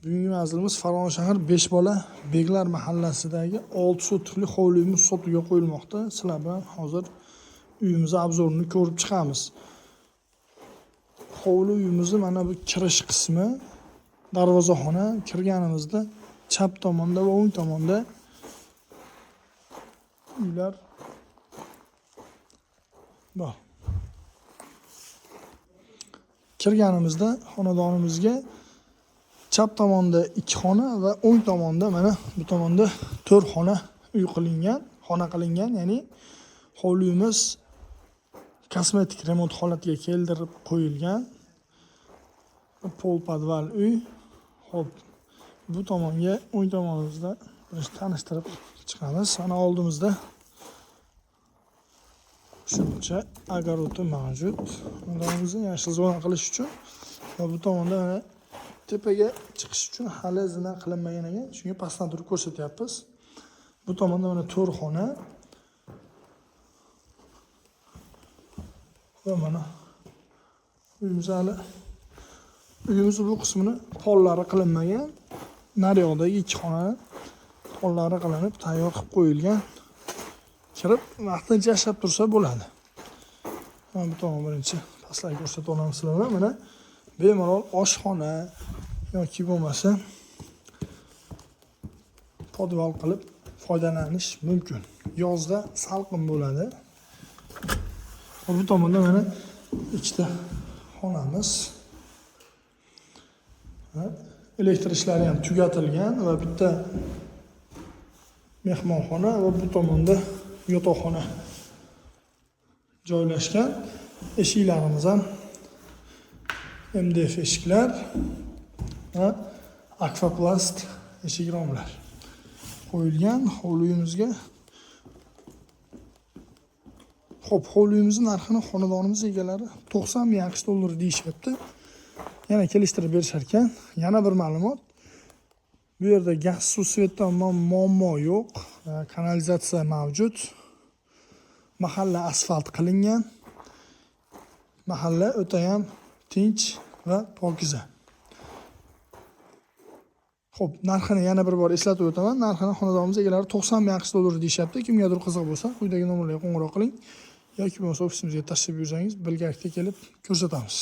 Bugungi manzilimiz Farg'ona shahar Beshbola Beglar mahallasidagi 6 sotixli hovlimiz sotuvga qo'yilmoqda. Sizlar bilan hozir uyimizni obzorini ko'rib chiqamiz. Hovli uyimizni mana bu kirish qismi, darvozaxona. Kirganimizda chap tomonda va o'ng tomonda uylar bor. Kirganimizda xonadonimizga chap tomonda 2 xona va o'ng tomonda mana bu tomonda 4 xona uy qilingan, xona qilingan, ya'ni hovlimiz kosmetik remont holatiga keltirib qo'yilgan. Pol podval uy. Xo'p, bu tomonga o'ng tomonimizda birinchi tanishtirib chiqamiz. Mana oldimizda shuncha огород i mavjud. Xonadonimizni yashil zona qilish uchun va bu tomonda mana tepaga chiqish uchun hali zina qilinmagan ekan. Shunga pastdan turib ko'rsatyapmiz. Bu tomonda mana 4 xona va mana uyimiz hali uyimizni bu qismini pollari qilinmagan. Naryoqdagi 2 xona pollari qilinib tayyor qilib qo'yilgan. Kirib vaqtincha yashab tursa bo'ladi. Mana bu tomon birinchi pastlarga ko'rsatib olamiz sizlarga. Mana bemalol oshxona yoki bo'lmasa podval qilib foydalanish mumkin. Yozda salqin bo'ladi. Bu tomonda mana ikkita xonamiz. Elektr ishlari ham tugatilgan va bitta mehmonxona va bu tomonda yotoqxona joylashgan. Eshiklarimiz ham MDF eshiklar va akvaplast eshik romlar qo'yilgan hovlimizga. Xo'p, hovlimizni narxini xonadonimiz egalari 90 ming AQSh dollari deyishyapti. Yana kelishtirib berishar ekan. Yana bir ma'lumot. Bu yerda gaz, suv, svetdan muammo yo'q. Kanalizatsiya mavjud. Mahalla asfalt qilingan. Mahalla o'tayam tinch va pokiza. Xo'p, narxini yana bir bor eslatib o'taman. Narxini xonadonimiz egalari 90 ming AQSh dollari deyishyapti. Kimgadir qiziq bo'lsa, quyidagi nomerlarga qo'ng'iroq qiling yoki bo'lmasa ofisimizga tashrif buyursangiz, birgalikda kelib ko'rsatamiz.